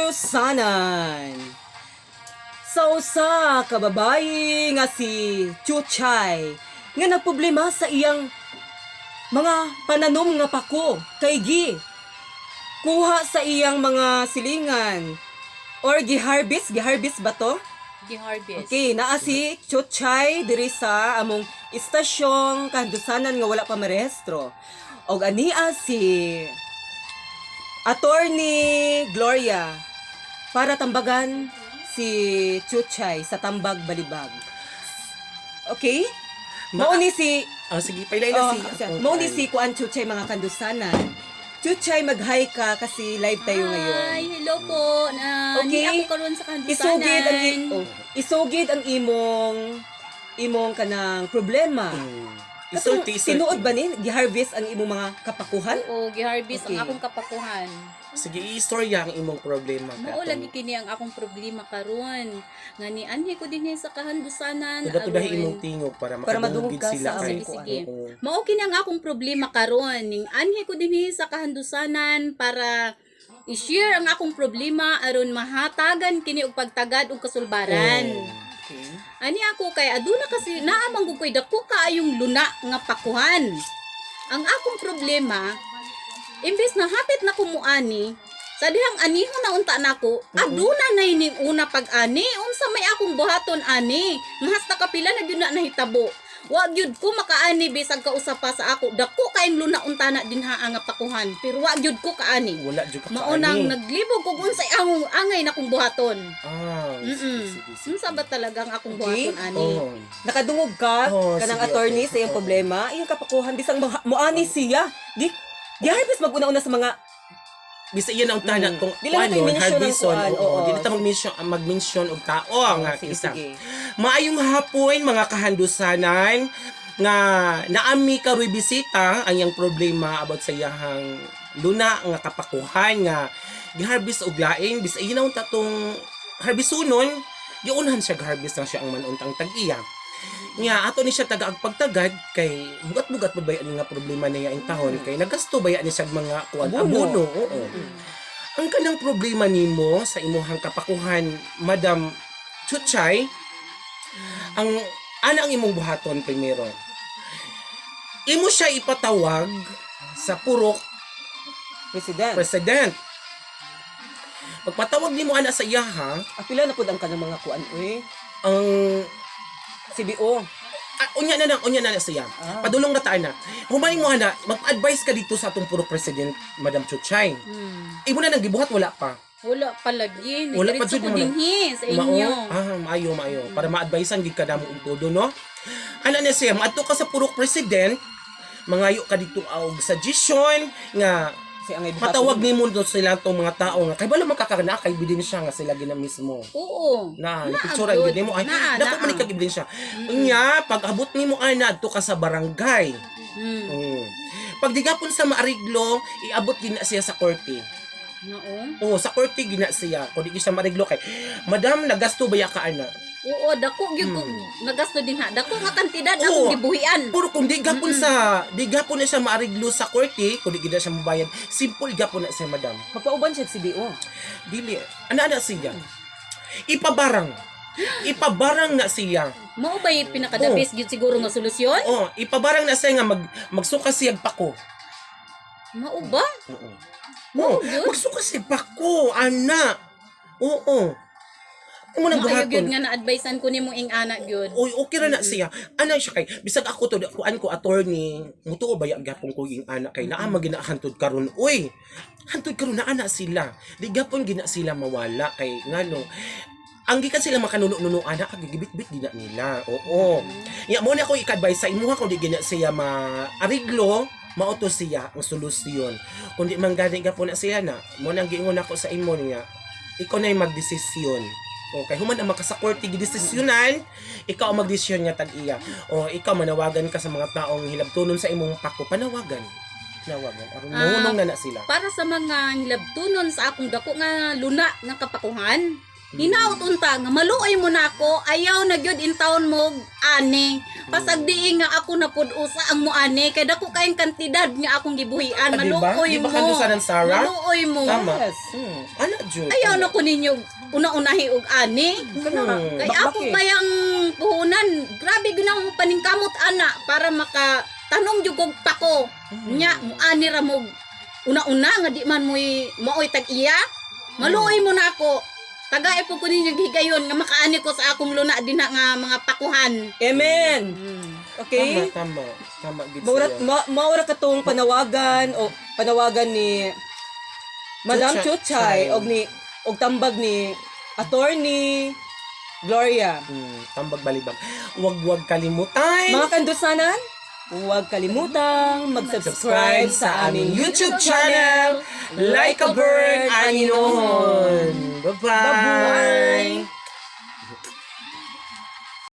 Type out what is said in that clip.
Kahandusanan. Sa usa ka babayi nga si Chuchay nga nagproblema sa iyang mga pananom nga pako kay gi kuha sa iyang mga silingan or giharvest, giharvest ba to? Gi-harvest. Okay, naa si Chuchay diri sa among istasyong kahandusanan nga wala pa marehistro. Og ania si Attorney Gloria para tambagan si Chuchay sa Tambag Balibag. Okay? Mao ni si Ah, sige, pailay na oh, si mao ni si Kuan Chuchay, mga kandusanan. Chuchay, mag-hi ka kasi live tayo ngayon. Hi, hello po. Na, Okay. okay. Ako karon sa kandusanan. Isugid ang oh, isugid ang imong imong kanang problema. Katong Isulti, isulti. tinuod ba ni giharvest ang imong mga kapakuhan? Oo, gi-harvest Okay. ang akong kapakuhan. Sige, i-istorya ang imong problema. Mao lagi kini ang akong problema karon. Nga ni anhi ko dinhi sa kahandusanan. Tuda-tudahi aron. imong tingog para Para makadungog madungog ka sila sa kay. among Sige, sige. Oo. Mao kini ang akong problema karon. Ning anhi ko dinhi sa kahandusanan para i-share ang akong problema aron mahatagan kini og pagtagad og kasulbaran. Oo. Okay. Ani ako kay aduna kasi naa man gud koy dako kaayong luna nga pakuhan. Ang akong problema, imbes na hapit na kumuani, sa dihang anihon na unta nako, aduna na ning una pag-ani, unsa may akong buhaton ani? Nga hasta kapila na gyud na nahitabo. Wa gyud ko makaani bisag kausa pa sa ako. Dako kaayong luna unta na dinha nga pakuhan, pero wa gyud ko kaani. Wala jud ka Mao nang naglibog kog unsay angong angay na kong buhaton. Ah, sige, sige, sige. Unsa ba talaga ang akong Okay. buhaton ani? Oo. Nakadungog ka Oh, kanang sige, attorney okay. sa iyang problema, iyang kapakuhan bisang muani siya. Di giharvest maguna-una sa mga Bisa iyan ang tanan kung Dili na to i-mention ang harveston, kuan, oo. oo. Dili ta mag-mention mag-mention og tao nga sige, isa. sige. Maayong hapon, mga kahandusanan, nga naami karoy bisita ang iyang problema about sa iyahang luna nga kapakuhan nga giharvest og laing. Bisa iyan ang tatong harbisonon, giunhan siya, giharvest na siya ang manuntang tag-iya nga ato ni siya taga ang pagtagad kay bugat-bugat pa ba yan nga problema niya in tahon kay nagasto ba yan ni siya mga kuan, Abono. abono, oo. Ang kanang problema nimo sa imuhang kapakuhan, Madam Chuchay, ang ana ang imong buhaton primero, imo siya ipatawag sa purok President. president. Pagpatawag nimo ana sa iyaha, Apila na pud ang kanang mga kuan uy. ang CBO. Ah, unya na lang, unya na na siya. Ah. Padulong na taan na. Humaling mo ana, mag-advise ka dito sa atong purok president, Madam Chuchay. Imo na nang gibuhat, wala pa? Wala pa lagi. Wala pa Nagdiretso jud ko mo na. dinhi sa inyo. Mao, ah, maayo, maayo. Para ma-advisean gid ka namo og todo, no? Ana na siya, maadto ka sa purok president, mangayo ka dito og suggestion nga Si angay buhaton. patawag nimo do sila tong mga tao nga kay balo makakana kay ebidensya nga sila gina mismo. Oo. Na, Naa picture gyud. gid nimo ay Naa, dako naa. man kag ebidensya. Unya, pag abot nimo ana adto ka sa barangay. Pag di gapon sa maariglo, iabot gina siya sa korte. Noo. Oo, sa korte gina siya. Kung di siya maariglo kay Madam, nagasto ba ya ka ana? Oo, dako gyud ko nagasto dinha. Dako nga kantidad Oo. akong gibuhian. Puro kung di gapon sa di gapon na siya maariglo sa korte, kung di gina siya mabayad, simple gapon na siya, Madam. Magpauban siya sa CBO. Dili. Ana ana siya. Ipabarang. Ipabarang na siya. Mao ba yung pinaka the best gyud siguro nga solusyon? Oh, ipabarang na siya nga magsuka siya pako. Mao ba? Oo. Mao Oo, gyud. magsuka siya pako, ana. Oo. Imo nang Maayo gyud buhaton. nga na-advisean ko nimo ing ana gyud. Uy, okay ra na siya. Ana siya kay bisag ako to kuan ko attorney, mutuo ba ya gyapon ko yung ana kay naa magina hantod karon. Uy, hantod karon na ana sila. Di gapon gina sila mawala kay ngano ang gikan sila makanuno-nuno ana kag gibit-bit gina nila. Oo. Ya mo na ako i-advise sa imuha kung di gina siya maariglo, mao to siya ang solusyon. Kung di man gani gapon na siya na, mo nang giingon ako sa imo niya, ikaw na yung magdesisyon. Okay, human ang makasakorte gidesisyonan, ikaw ang magdesisyon nga tag-iya. O ikaw manawagan ka sa mga taong hilabtunon sa imong pako, panawagan. Panawagan. Aron Ah. mohunong na na sila. Para sa mga hilabtunon sa akong dako nga luna nga kapakuhan. Hinaot unta nga maluoy mo na ako, ayaw na gyud in town mo ani. Pasagdii nga ako na pud usa ang muani kay dako kayong kantidad nga akong gibuhian. Ah, diba? Maluoy Di ba mo. kandusa ng Sarah? Maluoy mo. Tama. Yes. Ana jud. Ayaw na ko ninyo una-unahi og ani. Kana. Kay Bakbak ako eh. bayang puhunan, grabe gyud akong paningkamot ana para maka tanom jud kog pako. Nya muani ra mo una-una nga di man mo'y maoy tag-iya. Maluoy mo na ako. Tagay po ko ninyo higayon nga makaani ko sa akong luna dinha nga mga pakuhan. Amen. Okay? Tama, tama. Tama gid Maura, siya. maura katong panawagan o panawagan ni Madam Chuchay. Chuchay og ni og tambag ni Attorney Gloria. Tambag balibag. Wag wag kalimutan. Mga kandusanan, huwag kalimutang mag-subscribe sa aming YouTube channel, Like a Bird Aninohon. Bye-bye. Bye-bye!